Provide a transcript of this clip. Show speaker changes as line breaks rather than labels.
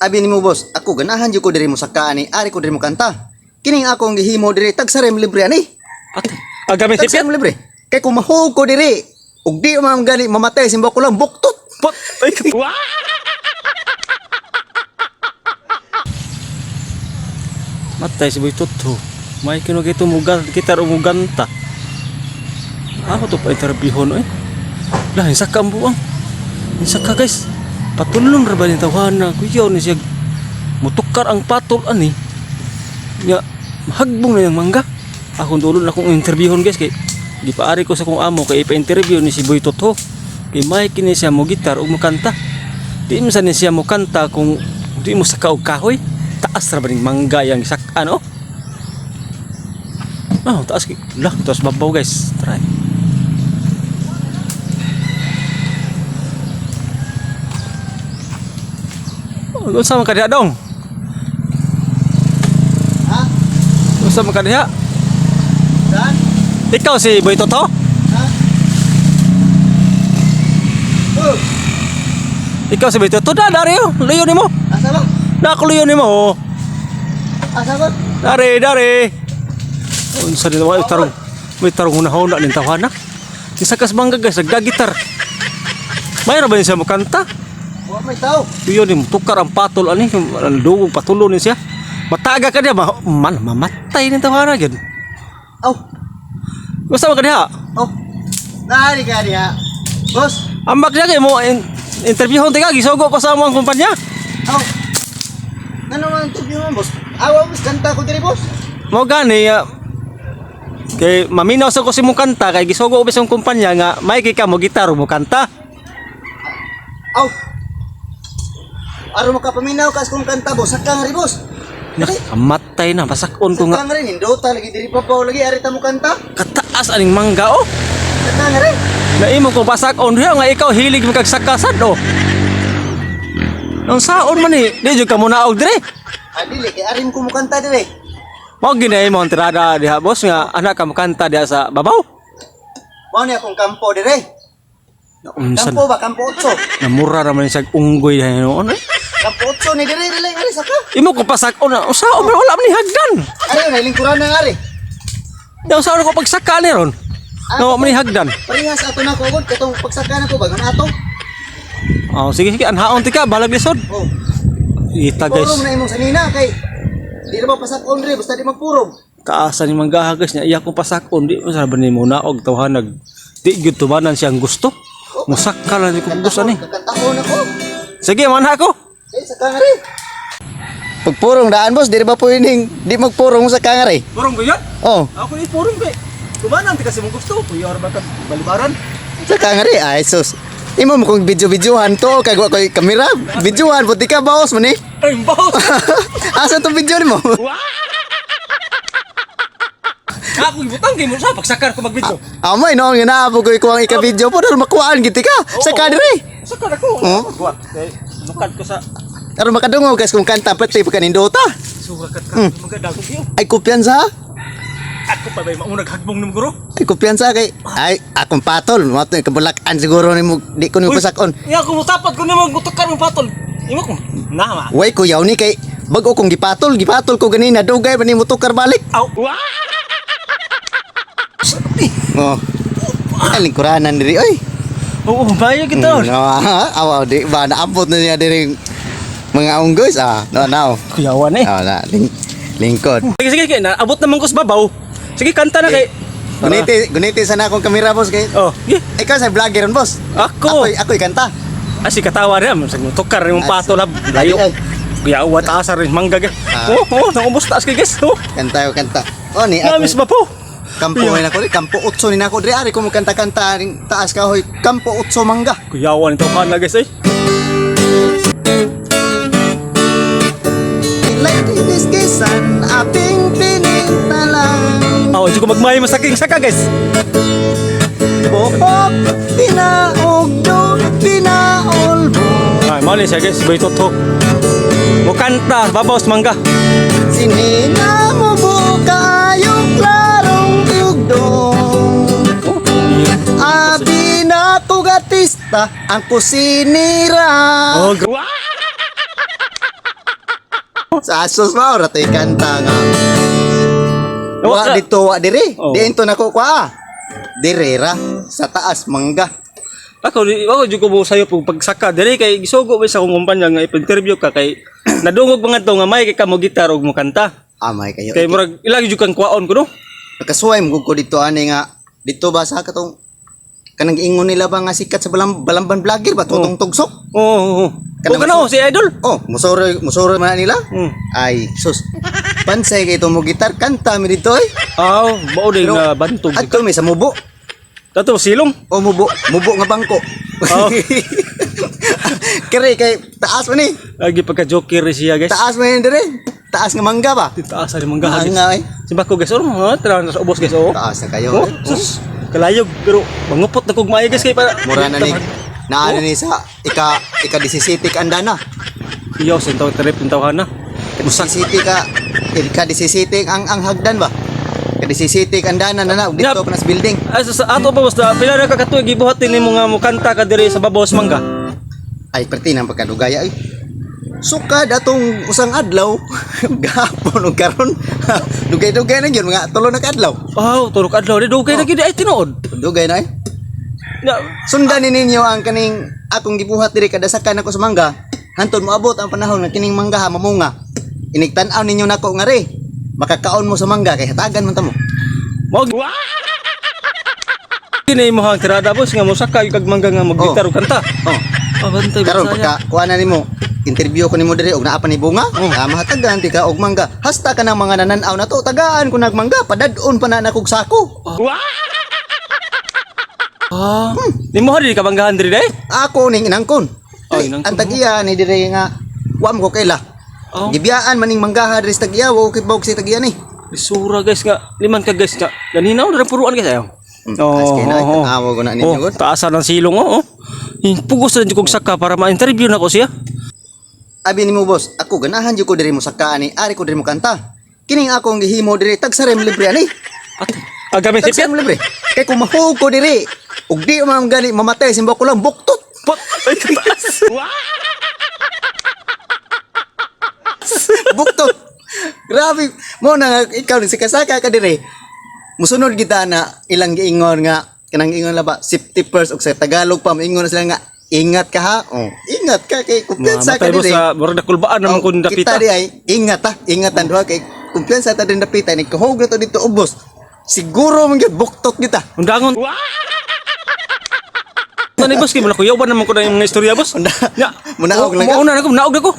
Abi nimo, boss, ako ganahan jud ko diri mo saka ani, ari ko diri mo kanta. Kining akong gihimo diri tagsarem libre ani.
At agami sipit.
Tagsarem libre. Kay kung mahug ko diri, ug di man gani mamatay simba ko lang buktot.
Pot. Ay, matay si Boy Toto. May kino kito mugan gitar muganta. Ako to pa interviewon eh. Lah saka ang buang. Saka, guys. Patulong ra ba ni tawhana? Kuyaw ni siya mutukar ang patol ani. Nya mahagbong na yung mangga. Akong dulon akong interviewon, guys, kay gipaari ko sa kong amo kay ipa-interview ni si Boy Toto. Kay may kini siya mo gitar ug mo kanta. Di mo sa ni siya mo kanta kung di mo saka og kahoy. Taas ra ba ning mangga yang sak ano? Oh, taas kay lah, taas babaw, guys. Try. Oh, unsa man ka diha dong?
Ha?
Unsa man ka diha?
Saan?
Ikaw si Boy Toto?
Ha? Oh,
Ikaw si Boy Toto? Da, dari oh. Luyo nimo.
Asa ba?
Na ako luyo nimo. Oh.
Asa ba?
Dari, dari. Unsa din wa tarong. May tarong hunahuna ning tawhana. Isa kas mangga, guys, nagdagitar. May ra ba niya siya mo kanta?
Wa may tao.
Iyo ni tukar ang patol ani, ang dugong patulo ni siya. Mataga ka niya, man mamatay ning tawhana gyud.
Aw,
Basta man ka diha.
aw. Naari ka diha. Boss,
Ambak niya kay mo interviewon tika gisugo ko sa among kumpanya.
Aw. Ngano nga interview mo, boss? Awa, boss, kanta ko diri, boss.
Mo gani kay maminaw sa ko si mo kanta kay gisugo ko sa kumpanya nga may kay ka mo gitar mo kanta.
Aw. Aron makapaminaw ka sa kong kanta, boss. Saka nga rin, boss.
Nakamatay na pasakon ko
Saka
nga
nga rin, hindota lagi diri pa pa lagi ari ta mo kanta.
Kataas aning mangga oh.
Saka nga rin.
Naimo ko pasakon diha nga ikaw hilig mo kag sakasad oh. Nang saon man ni, di jud ka mo naog dire.
Ah, dili kay arin ko mo kanta diri.
Mao ginay mo ang tirada diha, boss, nga anak ka mo kanta diha sa babaw.
Mao ni akong kampo diri.
Unsa
Kampo ba kampo 8.
namura ra man siya unggoy diha noon eh.
Kampo 8 ni diri dili ari saka.
Imo ko pasakon na unsaon man wala man ni hagdan.
Ari na lingkuran na ari.
Daw saon ko pagsaka ni ron. Nga wa man ni hagdan.
Parehas ato na ko gud katong pagsaka na ko bagon ato.
Oh, sige sige, anhaon ti ka balag lisod.
Oh.
Ita, guys.
Purong na imong sanina kay di na ba pasakon diri basta di magpurong.
Kaasa ni manggaha, guys, niya iya kong pasakon di mo sa ba ni mo naog tawhanag. Di gyud tumanan siyang gusto. Musaka lang ni kong gusto ni.
Kakantahon ako.
Sige, man ako.
Eh, saka nga rin. Pagpurong daan, boss, di ba pwedeng di magpurong sa kangare?
Purong ko yan?
Oh,
Ako ni purong kay. Tumanan ti kasi mong gusto. Kuya ba ka balibaran?
sa kangare, ay sus. Imo mo kong video-videohan to, kay wa koy kamera. Videohan, puti ka baos man eh.
Ay, boss.
Asa tong video nimo?
Ako ibutang kay mo sa pagsakar ko magbidyo.
Amay no, nga naa po koy kuwang ika-video po dahil makuhaan gid ka. Sa kadre.
Sakar ako.
Oh.
Buat kay lukad ko sa
Aron makadungog kas kung kanta pati pa kanindota.
sura kat ka magadago kayo.
Ay kumpiyansa.
Ako pa bay maunag hagbong nimo guro.
Ay kumpiyansa kay ay akong patol, mo to kabulakan siguro nimo di ko nimo pasakon.
Iya ko mutapat ko nimo gutukar mo patol. Imo ko. Nama.
Way kuyaw ni kay bag-o kong gipatol, gipatol ko ganina dugay ba nimo tukar balik.
Aw.
Oh. Ay lingkuranan diri oy.
Oo, bayo kita.
No, awaw di ba naabot na niya diri mga unggoys ah. No, no.
Kuyawan eh.
Ah, na lingkod.
Sige, sige, sige. Naabot naman ko sa babaw. Sige, kanta na kay.
Guniti, guniti sana akong kamera, boss, kay.
Oh, yeah.
Ikaw sa vlogger ron, boss.
Ako.
Ako'y ako'y kanta.
Ah, si katawa rin. Sa tukar yung pato lab. Layo.
Ay.
Kuyawa taas rin mangga.
Ah.
Oh, naubos taas kay guys. Oh,
Kanta ko kanta. Oh ni ako.
namis ba po?
Kampo ni nako diri, kampo 8 ni nako diri ari ko mo kanta-kanta ring taas kahoy. Kampo 8 mangga.
Kuyawa nito ka na, guys eh.
Like kisan aping pinintalang.
Oh, hindi ko magmahay masaking saka, guys.
Buhok pinaugdo pinaulbo.
Ay, mali siya, guys. Boy Toto. Mukanta, babaw sa mangga.
Sinina mo bukayo klarong ugdong.
Oh, yeah.
Abi na ko gatista ang kusinira.
Oh,
Sa Asos ba ora tay kanta nga. Wa dito, wa dire.
Oh.
Di into nako kwa. Dire ra sa taas mangga.
Ako di ako jud ko mo sayo pag pagsaka diri kay gisugo ba sa akong kumpanya nga ipa-interview ka kay nadungog mga to nga may kay ka mo gitar og mo kanta.
Amay kayo.
Kay murag ilagi jud kang kwaon ko no.
Nakasuway mo ko dito ani nga dito ba sa katong kanang giingon nila ba nga sikat sa Balamban vlogger ba tutong tugsok?
Oo. Oo. oo.
Kanang
O kana si idol.
Oh, musoro musoro man nila.
Mm.
Ay, sus. Pansay kay mo gitar kanta mi dito eh.
Aw, mao din nga bantog.
Adto mi sa mubo.
Tato silong.
O mubo, mubo nga bangko.
Oh.
Kere kay taas man ni.
Lagi pagka joker rin siya guys.
Taas man ni dire. Taas nga mangga ba?
Taas ni mangga.
Mangga eh.
Simba ko guys, oh, mga tara na sa ubos guys, oh.
Taas na kayo.
Oh, sus. Kalayog pero mangupot na kog maayo guys kay para
Mura na ni naano ni sa ika ika 17 ka andana.
Iyo sa taw trip ng tawhana.
Musak City ka ika 17 ang hagdan ba? Ika 17 ka andana na na ug dito
Yap.
pa na sa building.
Ay sa ato pa basta pila na ka katuig gibuhat nimo nga mukanta ka diri sa babaw sa mangga.
Ay perti nang pagkadugaya ay. Sukad atong usang adlaw gahapon ug karon dugay-dugay na gyud mga tulo na ka adlaw.
Oh, turok adlaw di dugay na gyud ay tinuod.
Dugay na eh.
Na,
Sundan ni ninyo ang kaning akong gibuhat diri kadasakan ako sa mangga. Hantod moabot ang panahon nga kining mangga ha mamunga. Inigtan-aw ninyo nako nga re. Makakaon mo sa mangga kay hatagan man ta mo.
mao kini mo ang tirada boss nga mosaka yung kag mangga nga maggitar og kanta.
Oh.
Oh, bantay
Karon
Bisaya.
pagka kuha na nimo interview ko nimo diri og naa pa ni bunga, oh. Mahatagan ti ka og mangga. Hasta ka ng mga nananaw na to, tagaan ko nagmangga, padadon pa na nakog sako.
Ah, nimo diri ka manggahan diri day?
Ako ning inangkon.
Oh,
Ay,
inangkon
ang tagiya ni diri nga wa mo ko kaila.
Oh.
Gibiyaan maning manggaha diri sa tagiya, wa ko kibawog sa tagiya ni.
Lisura guys nga liman ka guys nga ganinaw na puruan guys ayo.
As kay na, tanawa ko na ninyo,
Oh,
god.
taasan ang silong oh. Oh. Pugos na jud kog saka para ma-interview na ko siya.
Abi nimo boss, ako ganahan jud ko diri mo saka ani, ari ko diri mo kanta. Kining akong gihimo diri tagsarem libre ani.
Ate, gamit sipyat.
Tagsarem libre. Kay kung mahug ko diri, ug di man gani mamatay simba ko lang buktot.
Pot, ay kataas.
Buktot. Grabe mo na nga, ikaw ni si kasaka ka diri. Musunod kita na ilang giingon nga kanang giingon la ba safety first ug sa Tagalog pa moingon na sila nga ingat ka ha. Oh, ingat ka kay kumpiyansa ka
Mamatay mo
diri.
sa murag nakulbaan naman
Oh,
kun dapita.
Kita di ay ingat ha, ingatan duha kay kumpiyansa ta din dapita ni kahog na to dito ubos. Siguro man gyud buktot kita.
Undangon. Tani boss kay mo nakuyaw ba naman ko na yung mga istorya boss?
Unda-
Nya,
munaog lang ka?
Muuna na ko, naog na ko.